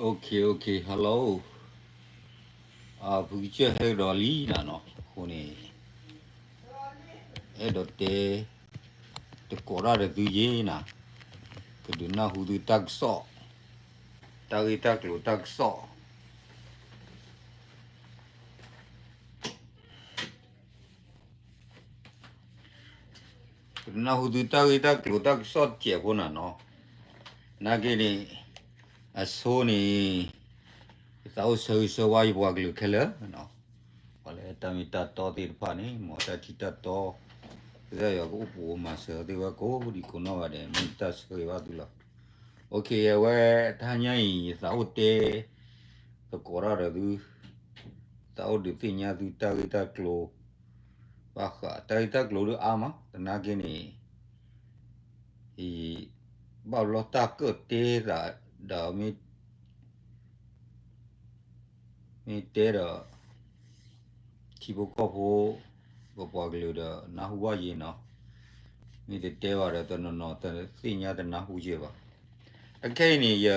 OK, OK, hello. ဖုကစၢၢ်ဟဲကဒီးလံနၤနီၤ, အဃိန့ၣ် အဲၣ်ဒိးတဲ တကိးတၢ်ဒီးသုယ့နၤ, ကဒုးနၢ်ဟူသုတၢ်ကစီၣ်, တၢ်ဂ့ၢ်တၢ်ကျိၤတၢ်ကစီၣ် ကနၢ်ဟူသုတၢ်ဂ့ၢ်တၢ်ကျိၤတၢ်ကစီၣ်တစဲးဖိနၤနီၤ. နာ်က့န့ၣ် အဆိန့ၣ် ယသးအိၣ်ဆၢဂ့ၤဆၢဝါယပှၤကလုာ်ခဲလၢာ်, ပှၤလၢတၢ်မ့ၢ်တၢ်တီသ့ၣ်တဖၣ်န့ၣ် မ်တၢ်ထံၣ်တၢ်တီ ကစၢ်ယွၤကအိၣ်ပိာ်မၤစၢၤသ့ၣ်ဝဲကိးဒံးကိးနီၢ်ဂၤဒဲး မ့ၢ်တၢ်ဆၢဂ့ၤဘၣ်သုလီၤ. OK, အဝဲတဟါညါအံၤ ယသးအိၣ်တဲ သကိးတၢ်ဒီးသု, သးအိၣ်ဒုးသ့ၣ်ညါသုတၢ်ဂ့ၢ်တၢ်ကျိၤ, ဘၣ်ဃးတၢ်ဂ့ၢ်တၢ်ကျိၤဒုးအါမး, သနာ်က့န့ၣ် အံၤ ဘၣ်ဘျီတၢ်ကၢၣ်တဲသးဒီး မ့ၢ်တဲဒီး ထံဖိကီၢ်ဖိ ပပှၤကလုာ်ဒီးနၢ်ဟူဘၣ်ယ့နီၤ, မ့ၢ်တတဲဘၣ်ဒီးတနီၤနီၤတသ့ၣ်ညါတနၢ်ဟူယ့ဘၣ်. အခဲအံၤန့ၣ် ယ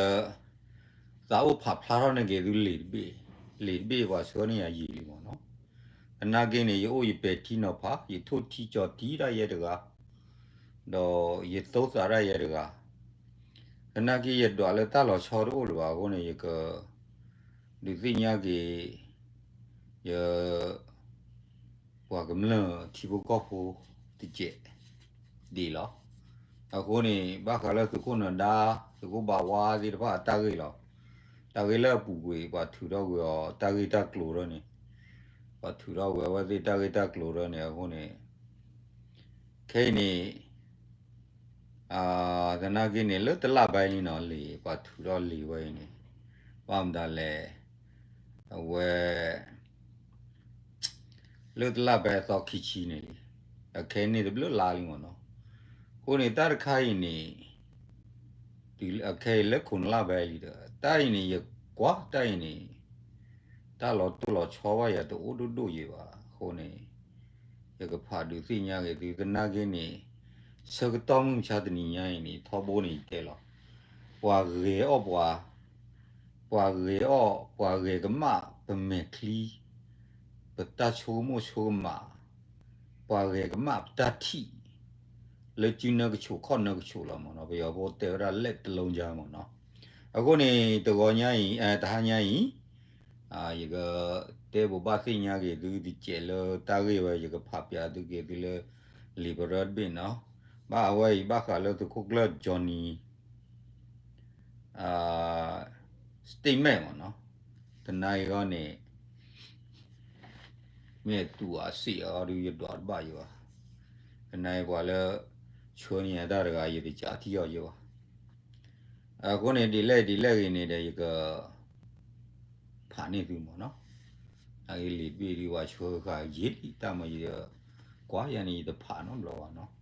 သးအိၣ်ဖးဖျါထီၣ်န့ၢ်က့ၤသုလံာ်တဘ့ၣ်, လံာ်တဘ့ၣ်ပှၤဆှၢန့ၢ်ယၤယံာ်လံမ့ၢ်နီၤ. သနာ်က့န့ၣ် ယအိၣ်ယပဲာ်ထံနီၤဖး, ယထိၣ်ထံကၠီၤထံတၢ်ယဲတဂၤ, ဒီးယသိသးတၢ်ယဲတဂၤ. သနာ်က့ယဒွးလၢတၢ်လီၤဆီတအိၣ်လၢၤဘၣ်အဃိန့ၣ် ယက ဒုးသ့ၣ်ညါက့ၤ ယ ပှၤကမျၢၢ်ထံဖိကီၢ်ဖိတစဲးဒံးလီၤ. အဃိန့ၣ် ဘၣ်ဃးလၢသုးခိၣ်နၢၤဒါ သုးခိၣ်ဘးဝါသ့ၣ်တဖၣ်အတၢ်ဂ့ၢ်လီၤ. တၢ်ဂ့ၢ်လၢအပူၤကွံာ် ပှၤထုးထီၣ်ကွံာ်အီၤတၢ်ဂ့ၢ်တၢ်ကျိၤဒီးန့ၣ်, ပှၤထုးထီၣ်ကွံာ်အဝဲသ့ၣ်တၢ်ဂ့ၢ်တၢ်ကျိၤဒီးန့ၣ် အဃိန့ၣ် ခဲအံၤန့ၣ် သနာ်က့န့ၣ် လၢတလါဘဲလံနီၤ လံာ်ပှၤထုးထီၣ်လံာ်ဝဲအံၤန့ၣ် ဘၣ်မတၤလဲၣ်, အဝဲ လၢတလါဘဲအသီခံဆံန့ၣ်လံ, အခဲအံၤန့ၣ်တဘျုးလါလံမ့ၢ်နီၤ. အဃိန့ၣ် တၢ်တခါအံၤန့ၣ် အခဲအံၤလၢခိၣ်နလါဘဲလံဒီး တၢ်အံၤန့ၣ် ယကွၢ်တၢ်အံၤန့ၣ် တၢ်လီၤတိၢ်လီၤဆီဘၣ်ယၤတအိၣ်ဒိၣ်ဒိၣ်ယံၤဘၣ်အဃိန့ၣ် ယကဖးဒုးသ့ၣ်ညါက့ၤသု သနာ်က့န့ၣ် ဆၢကတီၢ်မုၢ်မဆါတနံၤညါအံၤန့ၣ် ထီဘိန့ၣ်ယတဲလီၤ, ပှၤဂဲၤအီၣ်ပှၤ, ပှၤဂဲၤအီၣ် ပှၤဂဲၤကမၣ်ပမဲာ်ချံ, ပတၢ်ဆိကမိၣ်ဆိကမး, ပှၤဂဲၤကမၣ်ပတၢ်ထံၣ် လၢစုနၢကဆိးခီၣ်နၢကဆိးလီၤမ့ၢ်နီၤ, ပယီၤဖိတဲဝဲဒၣ် လက်တစ်လုံးခြား မ့ၢ်နီၤ. အဃိန့ၣ် တဂီၤညါအံၤ တဟါညါအံၤ ယကတဲဘိးဘၣ်သ့ၣ်ညါက့ၤသုတစဲးလၢတၢ်ဂ့ၢ်ဝဲ ယကဖးပျးသုက့ၤသုလၢ လံာ်ပရၢတဘ့ၣ်နီၤ. ဘၣ်အဝဲအံၤ ဘၣ်ဃးလၢသုးခိၣ်ကျၢၢ် Johnny statement မ့ၢ်နီၤ. တနံၤအံၤဂီၢ်န့ၣ် မ့ၢ်တူၢ်အစ့ၣ်အီၤဒုး ယဒွးတဘၣ်ယဘၣ်. တနံၤအံၤပှၤလၢ ဆှၢန့ၢ်ယၤတၢ်တဂၤ ယတကးထံၣ်အီၤယဘၣ်. အဃိန့ၣ် ဒ်လဲၣ်ဒ်လဲၣ်ဂ့ၤန့ၣ်ဒီး ယက ဖးန့ၢ်သုမ့ၢ်နီၤ. အဂ့ၢ်လံာ်တဘ့ၣ်ဒုး ပှၤဆှၢဃာ်ယံာ်လံ တၢ်မၤယ ကွၢ်ယၤန့ၣ် ယတဖးနီတဘျီဘၣ်နီၤ.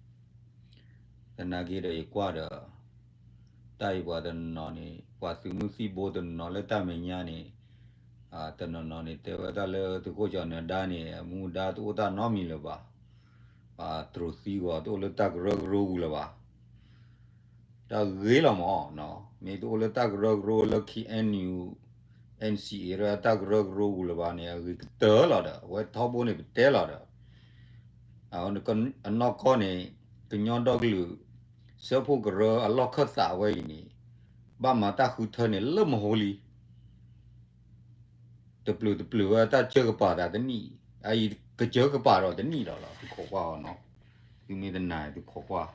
သနာ်က့ဒီးယကွၢ်ဒီး တၢ်အံၤပှၤတနီၤနီၤန့ၣ် ပှၤသုးမုၢ်သံၣ်ဘိတနီၤနီၤလၢတၢ်မဲာ်ညါန့ၣ် တနီၤနီၤန့ၣ် တဲဝဲဒၣ်လၢသုးခိၣ်ကၠီၤနၢၤဒါန့ၣ် အမူဒါတအိၣ်တၢ်နီတမံၤလၢၤဘၣ်. ပှၤတြိၤသံဂီၤတအိၣ်လၢတၢ်ကရၢကရိပူၤလၢၤဘၣ်. တၢ်ဂ့ၤလီၤမ့ၢ်နီၤ, မ့ၢ်တအိၣ်လၢတၢ်ကရၢကရိလၢ KNU NCA တၢ်ကရၢကရိပူၤလၢၤဘၣ်န့ၣ် အဂ့ၤကတၢၢ်လီၤဒီး အဝဲထီဘိန့ၣ်ပတဲလီၤဒီး အနီၢ်ကီၢ်န့ၣ် ကညီဒီကလုာ် စၢဖှိၣ်ကရၢအလီၢ်ခၢၣ်သးဝဲအံၤန့ၣ် ဘၣ်မၤတၢ်ဃုထၢန့ၣ် လၢမဟိလံ တပျုာ်တပျုာ်ဝဲတၢ်ကၢၢ်ကပၤသးတနံၣ်, အအံၤကကၢၢ်ကပၤဒီးတနံၣ်လီၤလီၤ သုခိးကွၢ်အီၤနီၤ, သုမ့ၢ်တနာ်သုခိးကွၢ်,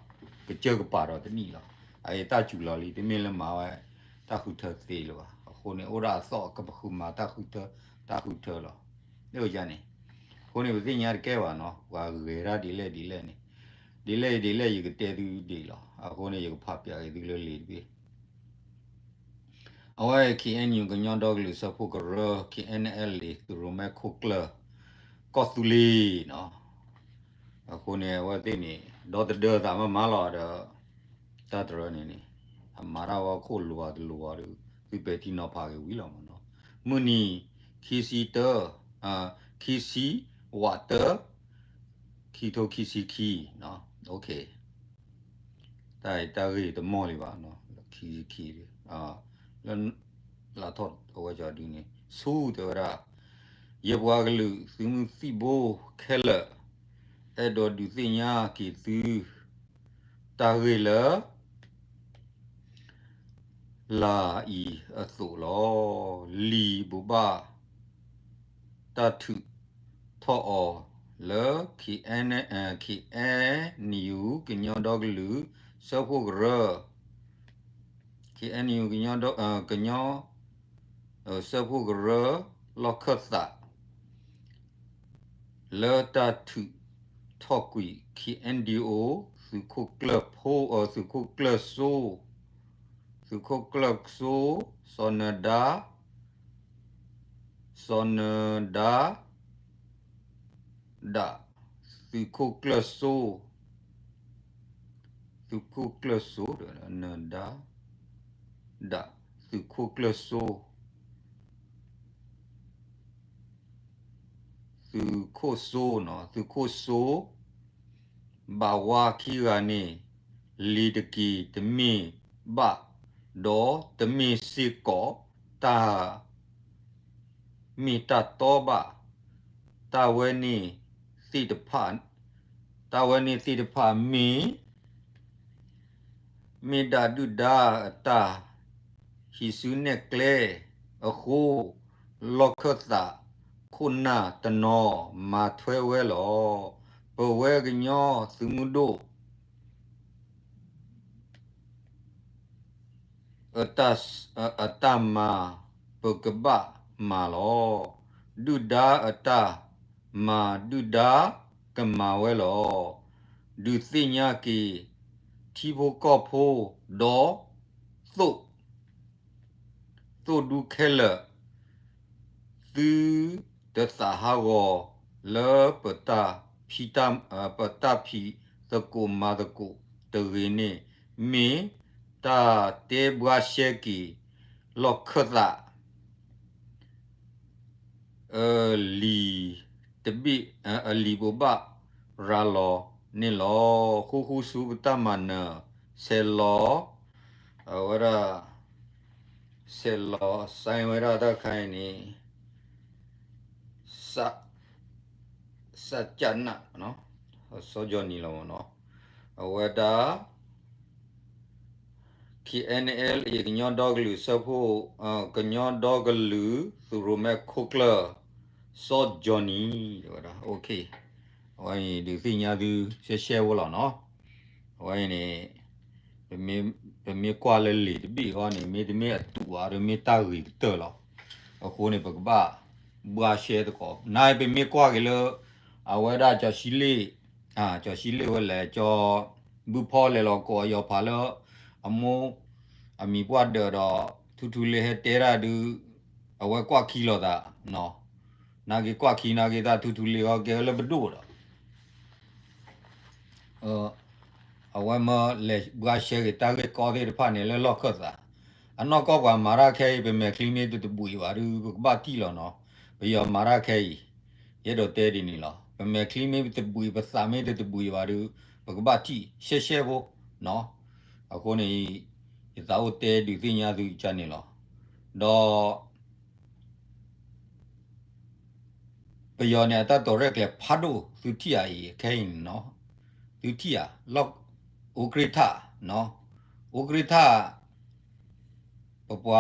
ကကၢၢ်ကပၤဒီးတနံၣ်လီၤ. အအံၤတၢ်စူၤလီၤလံ တမ့ၢ်လၢမၤဝဲ တၢ်ဃုထၢသ့လၢၤဘၣ်. အဃိန့ၣ် အိၣ်ဒၣ်အသီၣ်ကပဃုမၤတၢ်ဃုထၢ, တၢ်ဃုထၢလီၤ. န့ၣ်, အဃိန့ၣ် ပသ့ၣ်ညါတကဲဘၣ်နီၤ ပှၤဂဲၤတၢ်ဒ်လဲၣ်ဒ်လဲၣ်န့ၣ်, ဒ်လဲၣ်ဒ်လဲၣ်ယကတဲသုဒ်လီၤ. အဃိန့ၣ် ယကဖးပျးက့ၤသုလၢလံာ်တဘ့ၣ် အဝဲ KNU ကညီဒီကလုာ်စၢဖှိၣ်ကရၢ KNLA သုးရိၣ်မဲခိၣ်ကျၢၢ် ကီၢ်သူလ့ၤနီၤ, အဃိန့ၣ် အဝဲသ့ၣ်န့ၣ် ဒီသဒၢသးမးမးလီၤဒီး တၢ်တရၢန့ၣ်န့ၣ် အမၤတၢ်ဝဲခိၣ်လိၤဘၣ်တလိၤဘၣ်ဒီး သုပဲာ်ထံနီၤဖးက့ၤဝံၤလီၤမ့ၢ်နီၤ. မုၢ်နံၤ ခံဆံတၢ, ခံဆံ, ဝးတၢ, ခံထိခံဆံခံ, တၢ်အံၤတၢ်ဂ့ၢ်တမီၢ်လံဘၣ်, ခံဆံခံ, လၢ လၢထီၣ်အဝဲကဒုန့ၣ် ဆူတဲဝဲဒၣ်, ယပှၤကလုာ်သုးမုၢ်သံၣ်ဘိခဲလၢာ်, အဲၣ်ဒိးဒုးသ့ၣ်ညါက့ၤသု တၢ်ဂ့ၢ်လၢ လၢအံၤအသိးလီၤ. လံာ်ဘိးဘၣ် တၢ်ထုးထီၣ်အီၤလၢ ခ့ၣ်အဲၣ်ယူၣ် ကညီဒီကလုာ် စၢဖှိၣ်ကရၢ, ခ့ၣ်အဲၣ်ယူၣ် ကညီ စၢဖှိၣ်ကရၢ လီၢ်ခၢၣ်သး လၢတၢ်ထုးထီၣ်ကွံာ် ခ့ၣ်အဲၣ်ယူၣ် သုးခိၣ်ကျၢၢ်ဖိ, သုးခိၣ်ကျၢၢ်စိ, သုးခိၣ်ကျၢၢ်စိ, စီၤနၢၤဒါ, စီၤနၢၤဒါ ဒၣ်, သုးခိၣ်ကျၢၢ်စိ, သုးခိၣ်ကျၢၢ်စိ, နၢၤဒါ ဒၣ်, သုးခိၣ်ကျၢၢ်စိ သုးခိၣ်စိ, သုးခိၣ်စိ, ဘၣ်ဝါခံဂၤန့ၣ် လ့ၤတက့ၤတမ့ၢ်ဘၣ်, ဒီးတမ့ၢ်စ့ၢ်ကီးတၢ် မ့ၢ်တၢ်တီဘၣ်. တၢ်ဝဲန့ၣ်သ့ၣ်တဖၣ်, တၢ်ဝဲန့ၣ်သ့ၣ်တဖၣ်မ့ၢ် မ့ၢ်ဒၣ်ဒုၣ်ဒါအတၢ်ဟံးစုနဲၣ်ကျဲအဃိ, လီၢ်ခၢၣ်သးခိၣ်နၢ်တနီၤမၤထွဲဝဲလီၤ. ပဝဲကညီသုးမုၢ်ဒိၣ် အတၢ်မၤ ပကဘၣ်မၤလီၤ. ဒုၣ်ဒါအတၢ်မၤ ဒုၣ်ဒါကမၤဝဲလီၤ. ဒုးသ့ၣ်ညါက့ၤ ထံဖိကီၢ်ဖိ ဒီးသိၣ် သိၣ်ဒူခဲလၢာ်, သုတသးဟးဂီၤလၢပတၢ်ဖံးတၢ်, ပတၢ်ဖံးသကိးမၤသကိးတဂ့ၤန့ၣ် မ့ၢ်တၢ်တဲဘှါရှဲက့ၤ လီၢ်ခၢၣ်သး အလံာ်တဘ့ၣ်, အလံာ်ဘိးဘၣ်ရၤလီၤန့ၣ်လီၤ. ဃူဃူဆူပတၢ်မၤနၢၤ ဆဲးလီၤ, အဝဲဒၣ် ဆဲးလီၤ sign ဝဲဒၣ်တၢ်ခါအံၤန့ၣ် စ, စကန, စီၤကၠီနံၤလီၤမ့ၢ်နီၤ, အဝဲဒၣ် ခ့ၣ်အဲၣ်ယူၣ် ကညီဒီကလုာ်စၢဖှိၣ်, ကညီဒီကလုာ်သုးရိၣ်မဲခိၣ်ကျၢၢ် စီၤကၠီနံၤ, အဝဲဒၣ် အဝဲအံၤဒုးသ့ၣ်ညါသုရှဲရှဲဖိလီၤနီၤ. အဝဲအံၤန့ၣ် ပမ့ၢ်ကွၢ်လၢလံာ်တဘ့ၣ်အဂီၢ်န့ၣ် မ့တမ့ၢ်အတူးဘၣ်ဒီး မ့ၢ်တၢ်ဂ့ၤကတၢၢ်လီၤ. အဃိန့ၣ် ပကဘၣ်ဘှါရှဲသကိး, နပမ့ၢ်ကွၢ်က့ၤလၢ အဝဲဒၣ်ကၠီၤဆံလ့ၣ်, ကၠီၤဆံလ့ၣ်ဝဲလဲၣ်, ကၠီၤဘုဖီလဲၤလီၤကိးအယီၤဖးလၢ အမိၢ်အမံၤပှၢ်ဒၢးဒီး ထူထူလ့ဟဲတဲတၢ်ဒုး အဝဲကွၢ်ခံလိာ်သးနီၤ. နာ်က့ၤကွၢ်ခံနာ်က့ၤသး ထူထူလ့အီၤကဲဝဲလၢပဒိၣ်ဒီး အဝဲမၢလဲၤဘှါရှဲက့ၤတၢ်ဂ့ၢ်ကီသ့ၣ်တဖၣ်န့ၣ် လၢလီၢ်ခၢၣ်သး, အနီၢ်ကီၢ်ပှၤမၤတၢ်ခဲအံၤ ပမဲာ်ချံမ့ၢ်တတဘှံးဘၣ်ဒီး ပကဘၣ်ထံၣ်လီၤနီၤ. ပယီၤမၤတၢ်ခဲအံၤ ယအဲၣ်ဒိးတဲဒ်န့ၣ်လီၤ. ပမဲာ်ချံမ့ၢ်တတဘှံး ပသးမ့ၢ်တတဘှံးဘၣ်ဒီး ပကဘၣ်ထံၣ်ရှဲရှဲဖိနီၤ. အဃိန့ၣ် ယသးအိၣ်တဲဒုးသ့ၣ်ညါသုကန့ၣ်လီၤ. ဒီး ပယီၤန့ၣ် အတၢ်တီၤရဲၣ်ကျဲၤဖးဒိၣ် သုထံၣ်ဧါအံၤ ခဲအံၤန့ၣ်နီၤ, သုထံၣ်ဧါ, လီၢ်, အိၣ်ကြ့ၢ်ထၣ်, အိၣ်ကြ့ၢ်ထၣ်, ပပှၤ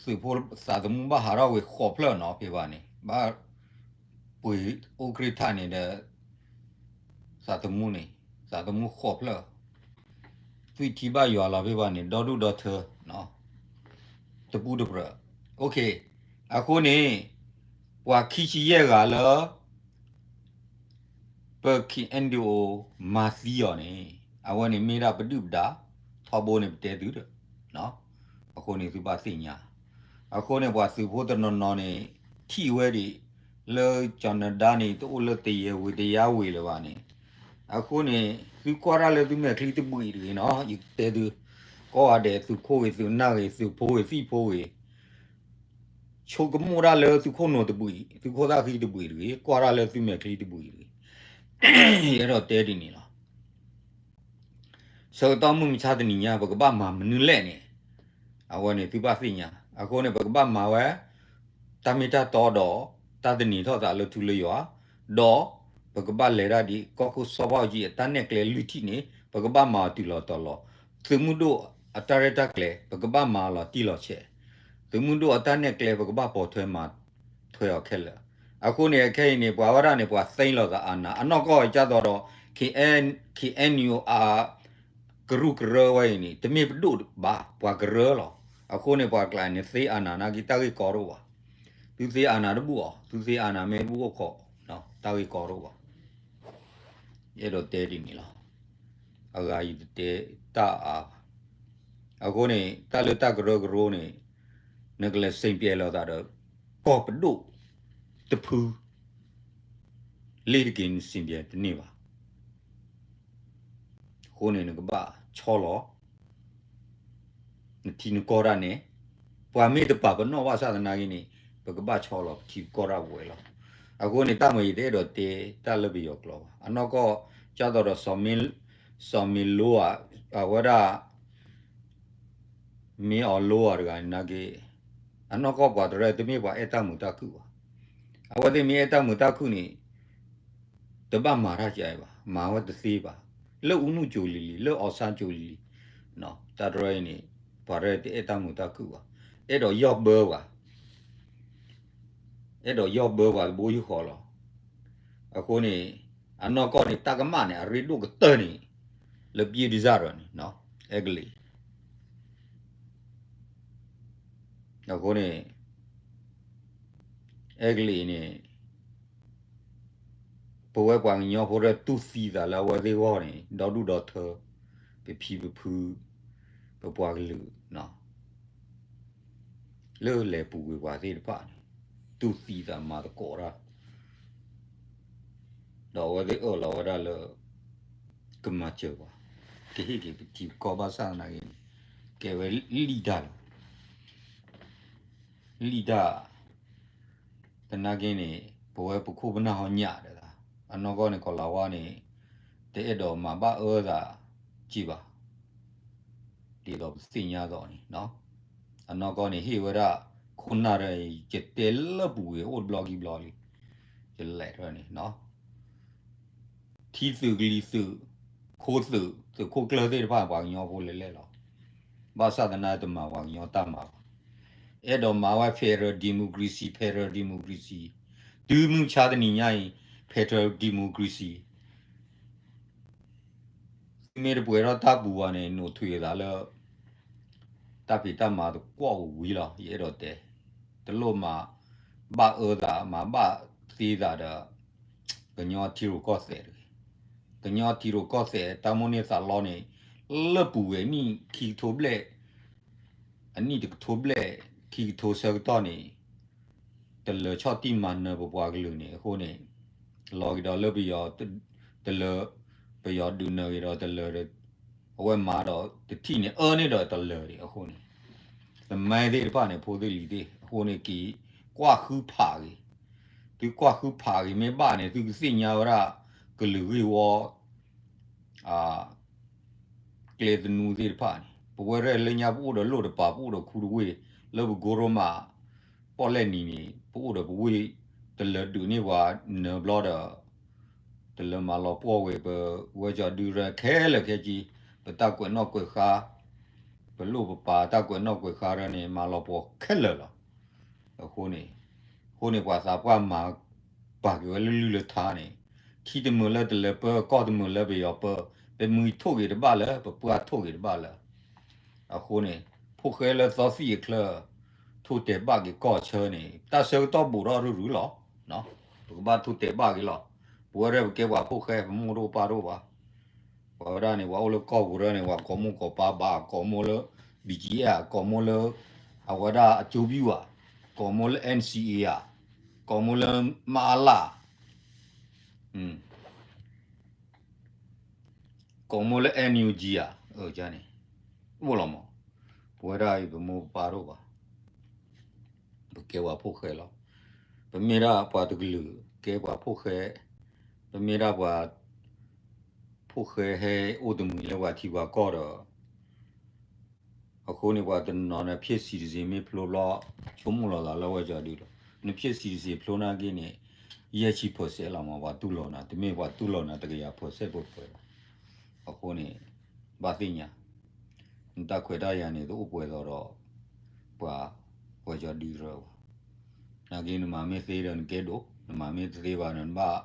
သုးဖိသးသမူဘၣ်ဟးထီၣ်ဝံၤဃိးဖျၢၣ်နီၤ ဖဲဘၣ်န့ၣ်, ဘၣ်ပှ့ၤအိၣ်ကြ့ၢ်ထၣ်န့ၣ်ဒီး သးသမူန့ၣ်, သးသမူဃိးဖျၢၣ်, သွံၣ်ထံဘၣ်ယွၤလီၤဖဲဘၣ်န့ၣ် ဒီဒူၣ်ဒီထၢ တပူၤတပြၢၤ. အဃိန့ၣ် ပှၤခံဆံယဲၢ်ဂၤလၢ ပ ခ့ၣ်အဲၣ်ယူၣ် မၤသံအီၤန့ၣ် အဝဲန့ၣ်မ့ၢ်ဒၣ်ပဒုၣ်ပဒါ ထီဘိန့ၣ် ပတဲသုဒီး အဃိန့ၣ်သုဘၣ်သ့ၣ်ညါ. အဃိန့ၣ် ပှၤသုးဖိတနီၤနီၤန့ၣ် ထံၣ်ဝဲဒၣ် လၢကၠီၤနၢၤဒါန့ၣ် တအိၣ်လၢတယဲၢ်ဝ့ၤတယဲၢ်ဝ့ၤလၢၤဘၣ်န့ၣ်, အဃိန့ၣ် သုကွၢ်တၢ်လၢသုမဲာ်ချံတဘှံးတဂ့ၤနီၤ, ယတဲသု ကိးဂၤဒဲး သုးခိၣ်ဂ့ၤ သုးနၢ်ဂ့ၤ သုးဖိဂ့ၤ သံၣ်ဖိဂ့ၤ ဆိကမိၣ်တၢ်လၢသုခိၣ်နူာ်တဘှံး သုခိၣ်သၣ်ဃံတဘှံးတဂ့ၤ, ကွၢ်တၢ်လၢသုမဲာ်ချံတဘှံးတဂ့ၤ. ယအဲၣ်ဒိးတဲဒ်န့ၣ်လီၤ. ဆၢကတီၢ်မုၢ်မဆါတနံၤညါ ပကဘၣ်မၤမနုၤလဲၣ်န့ၣ် အဝဲန့ၣ်သုဘၣ်သ့ၣ်ညါ. အဃိန့ၣ် ပကဘၣ်မၤဝဲ တၢ်မ့ၢ်တၢ်တီဒီး တၢ်သန့ၤထီၣ်သးလၢထူလၢယွၤ, ဒီးပကဘၣ်လဲၤတၢ်ဒ် ကီၢ်ခိၣ်စီၤဘၣ်အူကၠံအတၢ်နဲၣ်ကျဲလွံၢ်ထံၣ်န့ၣ် ပကဘၣ်မၤအီၤတုၤလီၤတီၤလီၤ. သုးမုၢ်ဒိၣ်အတၢ်ရဲၣ်တၢ်ကျဲၤ ပကဘၣ်မၤအီၤလီၤတံၢ်လီၤဆဲး, သုးမုၢ်ဒိၣ်အတၢ်နဲၣ်ကျဲ ပကဘၣ်ပိာ်ထွဲမၤထွဲအီၤခဲလၢာ်. အဃိန့ၣ် ခဲအံၤန့ၣ် ပှၤဝဲဒၣ်န့ၣ် ပှၤသ့လီၤသးအနး အနီၢ်ကီၢ်ကၢ်သိးဒီး K N K N U အ ကရူၢ်ကရၢဝဲအံၤန့ၣ် တမ့ၢ်ပဒိၣ်ဘၣ် ပှၤကရၢလီၤ. အဃိန့ၣ် ပှၤကျါန့ၣ် သ့အနးနာ်က့ တၢ်ဂ့ၢ်ကီတအိၣ်ဘၣ်. သုသ့အနးတဘူၣ်အီၤ, သုသ့အနးမ့ၢ်တဘူၣ်အိၣ်ခိး တၢ်ဂ့ၢ်ကီတအိၣ်ဘၣ်. ယအဲၣ်ဒိးတဲဒ်န့ၣ်လီၤ. အဂၤယတတဲတၢ်အါဘၣ်. အဃိန့ၣ် တၢ်လၢတၢ်ကရၢကရိန့ၣ် နကလဲၤစ့ၣ်ပျဲလီၤသးဒီး ကီၢ်ပဒိၣ်တဖု လ့ၢ်တက့ၤနစ့ၣ်ပျဲတန့ၢ်ဘၣ်. အဃိန့ၣ် နကဘၣ်ဆီလီၤ နထံနကီၢ်တၢ်န့ၣ်, ပှၤမ့ၢ်တပာ်ပနီၣ်ဘၣ်ဆၣ်သနာ်က့န့ၣ် ပကဘၣ်ဆီလီၤပထံပကီၢ်တၢ်ပဝဲလီၤ. အဃိန့ၣ် တၢ်မၤယံာ်တအဲၣ်ဒိးတဲတၢ်လၢပယီၤကျိာ်ဘၣ်. အနီၢ်ကီၢ် ကၢ်သိးဒီး စီၤမ့လိဧါ, အဝဲဒၣ် မ့ၢ်အီၤလိဧါတဂၤန့ၣ်နာ်က့, အနီၢ်ကီၢ်ပှၤတရၢတမ့ၢ်ပှၤအဲၣ်တၢ်မုာ်တၢ်ခုၣ်ဘၣ်. အဝဲသ့ၣ်မ့ၢ်အဲၣ်တၢ်မုာ်တၢ်ခုၣ်န့ၣ် တဘၣ်မၤတၢ်ကဘၣ်, မၤဝဲတသ့ဘၣ်. လၢအူမုၢ်ကၠိလံၤလံၤ, လၢအီၤဆါကၠိလံၤလံၤ, တၢ်တရၢအံၤန့ၣ် ပှၤတရၢတအဲၣ်တၢ်မုာ်တၢ်ခုၣ်ဘၣ်. အဲၣ်ဒိးယီၢ်ဘၢပှၤ, အဲၣ်ဒိးယီၢ်ဘၢပှၤတဘိယူၢ်ဃီလီၤ. အဃိန့ၣ် အနီၢ်ကီၢ်န့ၣ် တၢ်ကမၣ်န့ၣ် အရ့ဒိၣ်ကတၢၢ်န့ၣ် လၢပျ့ဒုစၢ်ရၢန့ၣ် အဲကလံး အဃိန့ၣ် အဲကလံးန့ၣ် ပဝဲပှၤကညီဖိတရၢတူၢ်သံသးလၢအဝဲသ့ၣ်ဂီၢ်န့ၣ် ဒီဒူၣ်ဒီထၢ ပဖံပဖု ပပှၤကလုာ် လၢလဲၤပူၤကွံာ်ပှၤသ့ၣ်တဖၣ်န့ၣ် တူၢ်သံသးမၤသကိးတၢ် ဒီးအဝဲသ့ၣ်အၢၣ်လီၤဝဲဒၣ်လၢ ကမၤစၢၤပှၤ ကဟ့ၣ်က့ၤပထံပကီၢ်ဘၣ်ဆၣ်သနာ်က့န့ၣ် ကဲဝဲလံၣ်တၢ်လီၤ. လံၣ်တၢ် သနာ်က့န့ၣ် ပဝဲပခိၣ်ပနၢ်ဟီညၣ်ဒီး အနီၢ်ကီၢ်န့ၣ် ကီၤလၤဝါန့ၣ် တအဲၣ်ဒိးမၤဘၣ်အၢသးက့ဘၣ် ဒ်သိးပသ့ၣ်ညါသိးန့ၣ် အနီၢ်ကီၢ်န့ၣ် ဟ့ၣ်ဝဲဒၣ် ခိၣ်နၢ်တၢ်အံၤ ယတဲလၢပူၤဝဲအိၣ်တဘျီခံဘျီလံ ယလဲၤထီၣ်န့ၣ် ထံသုးကလံၤသုး ခိသုး သုးခိၣ်ကျၢၢ်သ့ၣ်တဖၣ် ပှၤကညီဖိလဲၤလဲၤလီၤ. ဘၣ်ဆၣ်သနာ်တမၤပှၤကညီတၢ်မၤဘၣ်. အဲၣ်ဒိးမၤဝဲ federal democracy, federal democracy, တုၤမုၢ်ဆါတနံၤညါအံၤ federal democracy သုမ့ၢ်တပှဲၤထီၣ်တၢ်ပူၤဘၣ်န့ၣ် နိးထွံၣ်အသးလၢ တၢ်ဖံးတၢ်မၤတကွီၣ်ဝံၤလီၤ. ယအဲၣ်ဒိးတဲ တလိၣ်မၤဘၣ်အၢသး မၤဘၣ်သ့သးဒီး ကညီထံရူၢ်ကီၢ်သဲးတဂ့ၤ. ကညီထံရူၢ်ကီၢ်သဲး တၢ်မိၣ်န့ၢ်သးလီန့ၣ် လၢပူၤဝဲအနံၣ်ခံကထိဘျဲၣ် အနံၣ်တကထိဘျဲၣ် ခံကထိဆၢကတီၢ်န့ၣ် တလၢၤဆီၣ်တံၢ်မၤနၢၤပပှၤကလုာ်န့ၣ် အဃိန့ၣ် လီၤက့ၤဒီးလၢပယီၤ တလၢၤ ပယီၤဒုးနၢၤက့ၤဒီးတလၢၤ အဝဲမၤဒီးတထံၣ်န့ၣ် အၢန့ၢ်ဒီးတလၢၤန့ၣ် အဃိန့ၣ် သမိုင်းသ့ၣ်တဖၣ်န့ၣ် ဖိသ့ၣ်လံၤသ့ၣ် အဃိန့ၣ်က့ၤ ကွၢ်ဃုဖးက့ၤ သုကွၢ်ဃုဖးက့ၤမ့ၢ်ဘၣ်န့ၣ် သုကသ့ၣ်ညါဝဲဒၣ် ကလုာ်ဂ့ၢ်ဝီ ကျဲသနူသ့ၣ်တဖၣ်န့ၣ် ပဝဲရဲၣ်လၢညါပအိၣ်ဒီးလိၣ်တပၤ ပအိၣ်ဒီးခူတဝ့ၢ် လၢပကိရိမး ပီၣ်လဲၣ်နံၤန့ၣ် ပအိၣ်ဒီးပဝ့ၢ် တလၢၤဒုးန့ၢ်ပှၤနၢၤဘျီဒီး တလၢၤမၤလီၤပှီၢ်ဝဲ ပဝဲကၠီၤဒုရဲၣ်ခဲလၢာ်ခဲဆ့ ပတၢ်ကွဲးနီၣ်ကွဲးဃါ ပလိၣ်ပပာ်တၢ်ကွဲးနီၣ်ကွဲးဃါရၢန့ၣ် မၤလီၤပှီၢ်ခဲလၢာ်လီၤ. အဃိန့ၣ် အဃိန့ၣ်ပှၤသးပှၢ်မၤပာ်က့ၤဝဲလၢလုၢ်လၢထါန့ၣ် ထံတမုာ်လၢတလၢၤပၢ ကီၢ်တမုာ်လၢပယီၤပၢ ပမုၢ်ထိၣ်ဂ့ၤတဘၣ်လၢ ပပှၢ်ထိၣ်ဂ့ၤတဘၣ်လၢ အဃိန့ၣ် ဖိၣ်ဃဲလၢသီသံၣ်အချၢ ထိၣ်တဲာ်ဘၣ်က့ၤကီၢ်ဆၢန့ၣ် တၢ်ဆၢကတီၢ်ဘူးထီၣ်ရုၢ်ရုၢ်လီၤ. ပကဘၣ်ထိၣ်တဲာ်ဘၣ်က့ၤလီၤ. ပဝဲဒၣ်ပကဲပှၤဖိၣ်ဃဲ ပမိၢ်တအိၣ်ပၢ်တအိၣ်ဘၣ်. ပှၤဝဲဒၣ်န့ၣ် ပှၤအိၣ်လၢကီၢ်ပူၤဒၣ်န့ၣ် ပှၤကိးမိၢ်ကိးပၢ်ဘၣ် ကိးမိၢ်လၢ ဘံၣ်ကၠံၣ်အဲၣ် ကိးမိၢ်လၢ အဝဲဒၣ်အကၠိဘံၣ်ဝါ ကိးမိၢ်လၢ အၣ်စံၣ်အ့ၣ်အါ ကိးမိၢ်လၢ မအလ ကိးမိၢ်လၢ NUG ဧါ န့ၣ် အိၣ်လီၤမး. ပဝဲဒၣ်အံၤ ပမိၢ်ပပၢ်တအိၣ်ဘၣ်. ပကဲပှၤဖိၣ်ဃဲလီၤ. ပမ့ၢ်ဒၣ်ပှၤတကလုာ် ကဲပှၤဖိၣ်ဃဲ, ပမ့ၢ်ဒၣ်ပှၤ ဖိၣ်ဃဲဟဲအိၣ်တမှံၤလၢပှၤထံပှၤကီၢ်ဒီး အဃိန့ၣ် ပှၤတနီၤန့ၣ် ဖြစ် citizen မ့ၢ်ဖျိဘျီ ဆိကမိၣ်လီၤသးလၢဝဲကၠီဒုလီၤ. နဖြစ် citizen ဖျိနာ်က့န့ၣ် ယဲၢ်ဆံ percent လီၤမး ပှၤတူၢ်လိာ်နၤ, တမ့ၢ်ပှၤတူၢ်လိာ်နၤတကယၤ percent ပှဲၤပှဲၤဘၣ်. အဃိန့ၣ် ဘၣ်သ့ၣ်ညါ နတၢ်ခွဲးတၢ်ယာ်န့ၣ် တအိၣ်ပှဲၤသိးဒီး ပှၤ ပှၤကၠီဒုတရၢဘၣ်. နာ်က့ နမၤမ့ၢ်သ့ဒီးနကဲဒိၣ်, နမၤမ့ၢ်တသ့ဘၣ်ဒီးနဘၣ်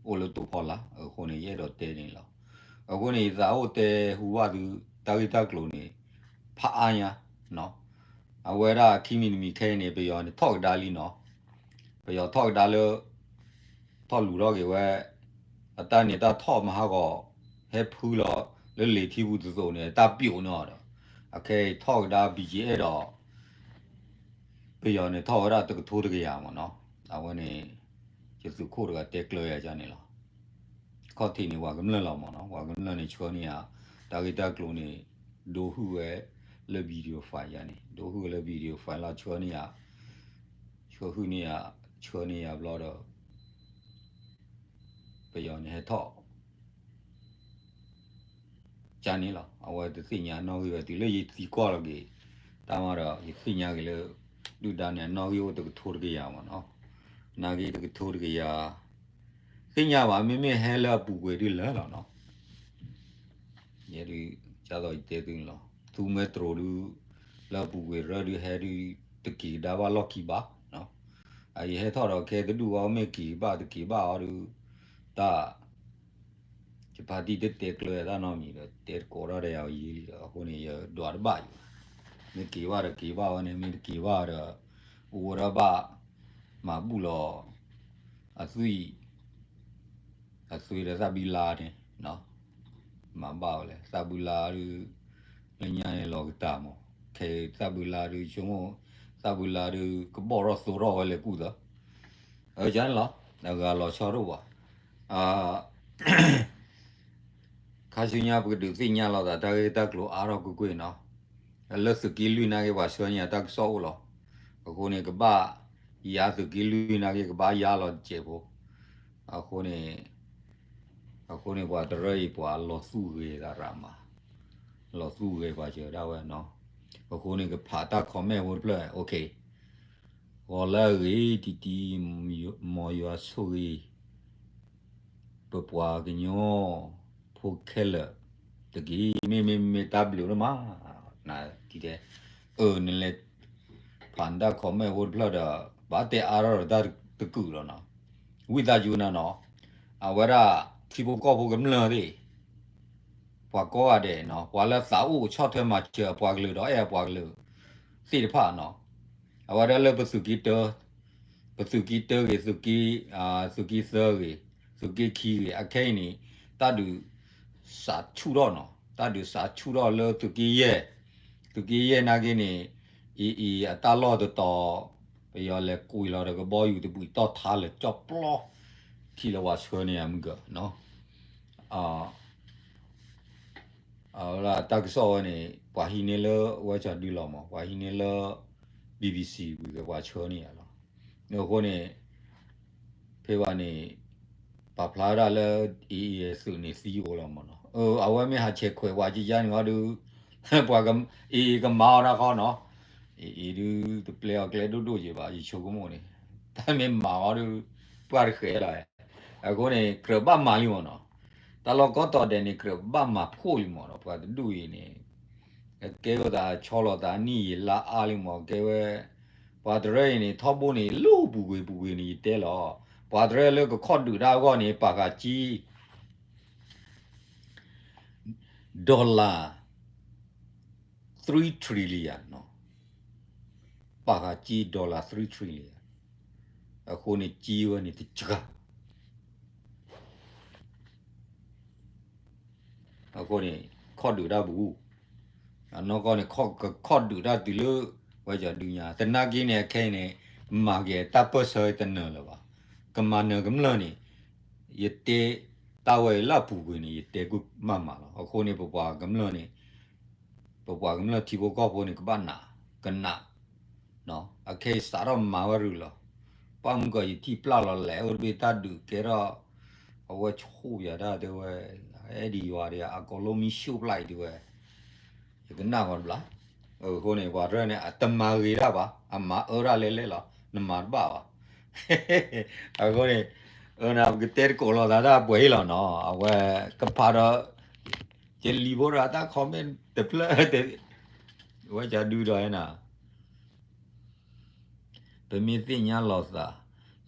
အိၣ်လၢတိာ်ဖီလာ်. အဃိန့ၣ် ယအဲၣ်ဒိးတဲန့ၣ်လီၤ. အဃိန့ၣ် ယသးအိၣ်တဲဟူဘၣ်သု တၢ်ဂ့ၢ်တၢ်ကျိၤန့ၣ် ဖးအါညါ အဝဲဒၣ်ခံမံၤတမံၤခဲအံၤန့ၣ် ပယီၤန့ၣ်ထီၣ်ကဒါလံနီၤ. ပယီၤထီၣ်ကဒါလၢ ထီၣ်လူၤထီၣ်က့ၤဝဲ အတၢ်န့ၣ်တၢ်ထီၣ်မဟါဂီၤ ဟဲဖုလီၤလၢလံာ်ထံပူၤတသိးန့ၣ် တၢ်ပျိာ်န့ၢ်အီၤဒီး အခဲအံၤထီၣ်ကဒါ ဘံၣ်က့ၤအဲၣ်ဒီး ပယီၤန့ၣ်ထီၣ်ဝဲဒၣ်တကထိတကယၤမ့ၢ်နီၤ. အဝဲန့ၣ် ယသုးခိၣ်တဂၤတဲကျၢၤယၤန့ၣ်လီၤ. ခီၣ်ထံးန့ၣ် ပှၤကမျၢၢ်လီၤမ့ၢ်နီၤ, ပှၤကမျၢၢ်န့ၣ်ဆှၢန့ၢ်ယၤ, တၢ်ဂ့ၢ်တၢ်ကျိၤန့ၣ် ဒိဟုၣ်ဝဲလၢ video file ယၤန့ၣ်, ဒိဟုၣ်ဝဲလၢ video file လီၤ ဆှၢန့ၢ်ယၤ, ဆှၢဟုၣ်န့ၢ်ယၤ, ဆှၢန့ၢ်ယၤဘျီဒီး ပယီၤန့ၣ်ဟဲထီၣ် ကန့ၣ်လီၤ. အဝဲတသ့ၣ်ညါအနီၣ်ဂံၢ်ဝဲ တုၤလၢယသံကွၢ်လီၤက့ၤ တၢ်မၤဒီး ယသ့ၣ်ညါက့ၤလၢ ဒုၣ်ဒါန့ၣ် အနီၣ်ဂံၢ်အိၣ်တကထိတကယၤမ့ၢ်နီၤ, နာ်က့တကထိတကယၤ သ့ၣ်ညါဘၣ် မ့မ့ၢ်ဟဲလၢအပူၤကွံာ်ဒုးလၢာ်လီၤနီၤ. ယဲဒုး ကၢ်သိးယတဲသုန့ၣ်လီၤ, သူမဲတြိၤဒုး လၢအပူၤကွံာ်ရၢဒုးဟဲဒုး တက့ၤကဒါဘၣ်လီၢ်ခံဘၣ်နီၤ. အယဟဲထီၣ်ဒီးခဲတဒူၣ်ဝဲ မ့ၢ်က့ၤကဘၣ်တက့ၤဘၣ်အီၤဒုး တၢ် ယဖါတံၢ်တတဲကျၢၤတၢ်နီတမံၤဒီး တဲတကိးထီၣ်ဒီးယၤအီၤယံာ်လံဒီး အဃိန့ၣ် ယဒွးတဘၣ်ယံာ်ဘၣ်. မ့ၢ်က့ၤဘၣ်ဒီးက့ၤဘၣ်ဝဲန့ၣ် မ့ၢ်တက့ၤဘၣ်ဒီး အိၣ်ဝဲဒၣ်ဘၣ် မၤဘူၣ်လီၤ အသွံၣ် အသွံၣ်ဒီးသၣ်ဘံလါန့ၣ် မၤဘၣ်ဝဲလဲၣ် သၣ်ဘံလါဒုး လၢညါန့ၣ်လီၤကတၢ်မး ခဲသၣ်ဘံလါဒုး ဆိကမိၣ် သၣ်ဘံလါဒုး ကဘီၣ်ထီၣ်သိထီၣ်ဝဲလဲၤကူၣ်သၢ အန့ၣ်လီၤ အဂၤလီၤဆီဒိၣ်ဘၣ် ခါဆူညါပကဒုးသ့ၣ်ညါလီၤသး တၢ်ဂ့ၢ်တၢ်ကျိၤအါထီၣ်ကွ့ၢ်ကွ့ၢ်နီၤ, လၢသုးက့လွံၢ်နာ်က့ ပှၤဆှၢန့ၢ်ယၤတၢ်ကစီၣ်အိၣ်လီၤ. အဃိန့ၣ် ကဘၣ်ယါသုးက့လွံၢ်နာ်က့ ကဘၣ်ယါလီၤတစဲးဖိ, အဃိန့ၣ် အဃိန့ၣ် ပှၤတရၢအံၤ ပှၤလီၤသူၣ်ဂဲၤသးရးမး, လီၤသူၣ်ဂဲၤပှၤစၢၤဒၣ်ဝဲနီၤ, အဃိန့ၣ် ကဖးတၢ် comment ဖိတဖျၢၣ် ဂီၤလၢအဂ့ၤ တံတံ မ်ယွၤဆိၣ်ဂ့ၤ ပပှၤကညီဖိခဲလၢာ်တက့ၢ်. မ့မ့ၢ်မ့ၢ်တၢ်ဘျုးဒိၣ်မး, နတဲ, အၢ နလဲၤဖးနတၢ် comment ဖိတဖျၢၣ်ဒီး ဘၣ်တဲအါထီၣ်ဒီးတၢ်တကုာ်လီၤနီၤ. ဝံသးစူၤနၤနီၤ, အဝဲဒၣ်ထံဖိကီၢ်ဖိကမျၢၢ်သ့ၣ် ပှၤကိးဂၤဒဲးနီၤ, ပှၤလၢသးအိၣ်ဆီၣ်ထွဲမၤစၢၤအပှၤကလုာ်ဒီးအဲၣ်အပှၤကလုာ်သ့ၣ်တဖၣ်နီၤ, အဝဲဒၣ်လၢပသုးက့တၢ ပသုးက့တၢဂ့ၤ, သုးက့, သုးက့သၢဂ့ၤ, သုးက့ခံဂ့ၤ, အခဲအံၤန့ၣ် တၢ်ဒုးစးဆူၣ်ထီၣ်နီၤ, တၢ်ဒုးစးဆူၣ်ထီၣ်လၢသုးက့ယဲၢ်, သုးက့ယဲၢ်နာ်က့န့ၣ် အံၤအံၤအတၢ်လီၢ်တတီၤ ပယီၤလဲၤကွံာ်လီၤဒီးကဘီယူၤတဘှံးတီၢ်ထါလၢာ်ကၠီၣ်ပျီ ထံၣ်လၢပှၤဆှၢန့ၢ်အမုၢ်ကၢနီၤ အဝဲဒၣ်တၢ်ကစီၣ်ဝဲန့ၣ် ပှၤဟံးန့ၢ်လၢဝဲကၠီဒုလီၤမး, ပှၤဟံးန့ၢ်လၢ BBC ဝံၤက့ၤပှၤဆှၢန့ၢ်ယၤလီၤ. အဃိန့ၣ် ဖဲဘၣ်န့ၣ် ပာ်ဖျါဒၣ်လၢ အံၤအံၤသုးန့ၣ်သံအိၣ်လီၤမးနီၤ, အဝဲမ့ၢ်ဟးဆဲးခွဲးပှၤကယါန့ၣ်အီၤဒုး ပှၤအံၤအံၤကမၤအီၤတၢ်ဃီနီၤ, အံၤအံၤဒုး တပျဲအီၤကျဲဒိၣ်ဒိၣ်က့ၤဘၣ်, ယဆိကမိၣ်န့ၣ် တၢ်မ့ၢ်မၤအီၤဒုး ပှၢ်တဃဲးလီၤ. အဃိန့ၣ် ကြၢးဘၣ်မၤလံမးနီၤ, တၢ်လီၢ်ကိးတီၤဒဲးန့ၣ် ကြၢးဘၣ်မၤဖှိၣ်လံမးနီၤ, ပှၤတဒူၣ်အံၤန့ၣ် ကဲဝဲသးဆီလီၤသးနံၣ်ယံာ်လါအါလံမး, ကဲဝဲ ပှၤတရၢအံၤန့ၣ် ထီဘိန့ၣ် လၢပူၤကွံာ်ပူၤကွံာ်န့ၣ် ယတဲလီၤ, ပှၤတရၢလၢကခီၣ်ဒုးတၢ်အဂီၢ်န့ၣ် ပာ်ဃာ်ကံ dollar three trillion နီၤ, ပာ်ဃာ်ကံ dollar three trillion, အဃိန့ၣ် ကံဝဲန့ၣ်တစှၤ အဃိန့ၣ် ခီၣ်ဒုးတၢ်ပူၤ, အနီၢ်ကီၢ်န့ၣ် ကခီၣ်ဒုးတၢ်တုၤလၢ ဝဲကၠီဒုညါ, သနာ်က့န့ၣ် အခဲအံၤန့ၣ် မၤက့ၤတၢ်ပၢၢ်ဆၢတနၢၤလၢၤဘၣ်, ကမၤနၢၤကမျၢၢ်န့ၣ် ယတဲတၢ်ဝဲအံၤလၢအပူၤကွံာ်န့ၣ် ယတဲကွံာ်မးမးလီၤ. အဃိန့ၣ် ပပှၤကမျၢၢ်န့ၣ် ပပှၤကမျၢၢ်ထံဖိကီၢ်ဖိန့ၣ် ကဘၣ်နး ကနး နီၤ, အခဲအံၤစးထီၣ်မၤဝဲရုၢ်လီၤ. ပှၢ်မုၢ်ကီၢ်ယထံၣ်ပျၢ်လီၤလဲၣ် အိၣ်တဘ့ၣ်တၢ်ဒုးကဲထီၣ် အဝဲဆိၣ်ယၤတၢ်တဲဝဲ အဲၣ်ဒိးယွၤဒီးအကိးလိမံၡိၣ်ပျၢ်အံၤတဲဝဲ ယကနၣ်ဂီၤတဘျီ. အဃိန့ၣ် ပှၤတရၢၢ်န့ၣ် အတမၤဂ့ၤတၢ်ဘၣ် အမၤအၢတၢ်လဲၣ်လဲၣ်လီၤ နမၤတဘၣ်ဘၣ်. အဃိန့ၣ် အၢနၤပကတဲတကိးလိာ်သးတၢ်ပှဲၤအံၤလီၤနီၤ အဝဲကဖးဒီး ယလံၤဖိဒီးတၢ် comment တဖျၢၣ် ဝဲကဒုဒီးနၤ ပမ့ၢ်သ့ၣ်ညါလီၤသး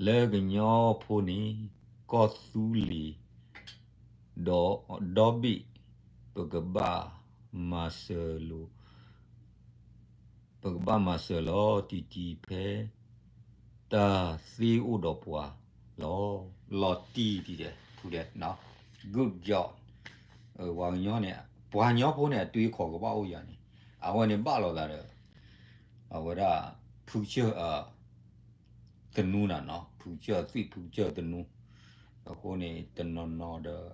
လၢကညီဖိန့ၣ် ကီၢ်သူလ့ၤ ဒီဘ့ၣ် ပကဘၣ်မၤစၢၤလိာ် ပကဘၣ်မၤစၢၤလီၤတံၢ်တံၢ်ဖဲ တၢ်သ့အိၣ်ဒီးပှၤလီၤ. လီၤတံၢ်တံၢ်ဒဲး ထူဒဲး good job ပှၤကညီန့ၣ် ပှၤကညီဖိန့ၣ် အတွေးခေါ်ကဘၣ်အိၣ်ယၤန့ၣ် အဝဲန့ၣ်ဘၣ်လိာ်သးဒီး အဝဲဒၣ် ဖုကစၢၢ် သနူနၤနီၤ ဖုကစၢၢ်သွံၣ်ဖုကစၢၢ်သနူ အဃိန့ၣ် တနီၤနီၤဒီး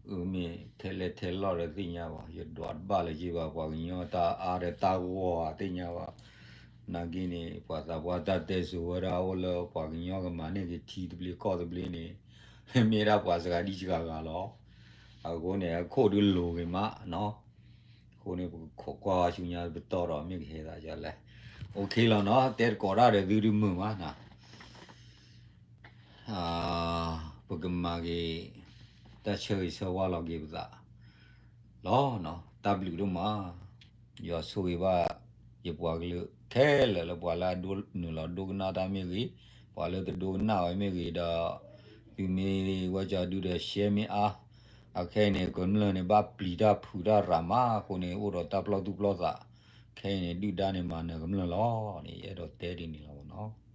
အမ့ၢ်ထဲလဲၣ်ထဲလီၢ်ဒီးသ့ၣ်ညါဘၣ် ယဒွးတဘၣ်လၢၤက့ဘၣ် ပှၤကညီတၢ်အါဒီးတၢ်ဂီၤသ့ၣ်ညါဘၣ် နာ်က့န့ၣ် ပှၤသးပှၢ်တၢ်တဲစိၤဝဲဒၣ်အိၣ်လၢပှၤကညီကမၤန့ၢ်က့ၤထံသဘျ့ကီၢ်သဘျ့န့ၣ် မ့ၢ်ဒၣ်ပှၤစှၤဒံစှၤဂၤလီၤ. အဃိန့ၣ် အခိၣ်ဒုးလိၤဂ့ၤမးနီၤ အဃိန့ၣ် ပကခိးကွၢ်ဆူညါပတီၢ်ဒီးမ့ၢ်ကဟဲသးယလဲၣ် OK လီၤနီၤ တဲတကိးတၢ်ဒီးသုတမုာ်မးနီၤ ပကမၤက့ၤ တၢ်ဆၢဂ့ၤဆၢဝါလီၤက့ၤပသး လီၤနီၤ တၢ်ဘျုးဒိၣ်မး ယွၤဆိၣ်ဂ့ၤဘၣ် ယပှၤကလုာ်ခဲလၢာ်လၢပှၤလၢအဒိးနုာ်လီၤဒိကနၣ်တၢ်မ့ၢ်ဂ့ၤ ပှၤလၢတဒိကနၣ်ဝဲမ့ၢ်ဂ့ၤဒီး သုမ့ၢ်ဝဲကဒုဒီး share မ့ၢ်အါ အခဲအံၤန့ၣ် ကမျၢၢ်န့ၣ် ဘၣ်ပျံၤတၢ်ဖုးတၢ်ရၤမးအဃိန့ၣ် အိၣ်ဒီးတၢ်ပျီၢ်သူၣ်ပျီၢ်သး ခဲအံၤန့ၣ် ဒုၣ်ဒါန့ၣ်မၤနၢၤကမျၢၢ်လီၤန့ၣ် ယအဲၣ်ဒိးတဲဒ်န့ၣ်လီၤနီၤ.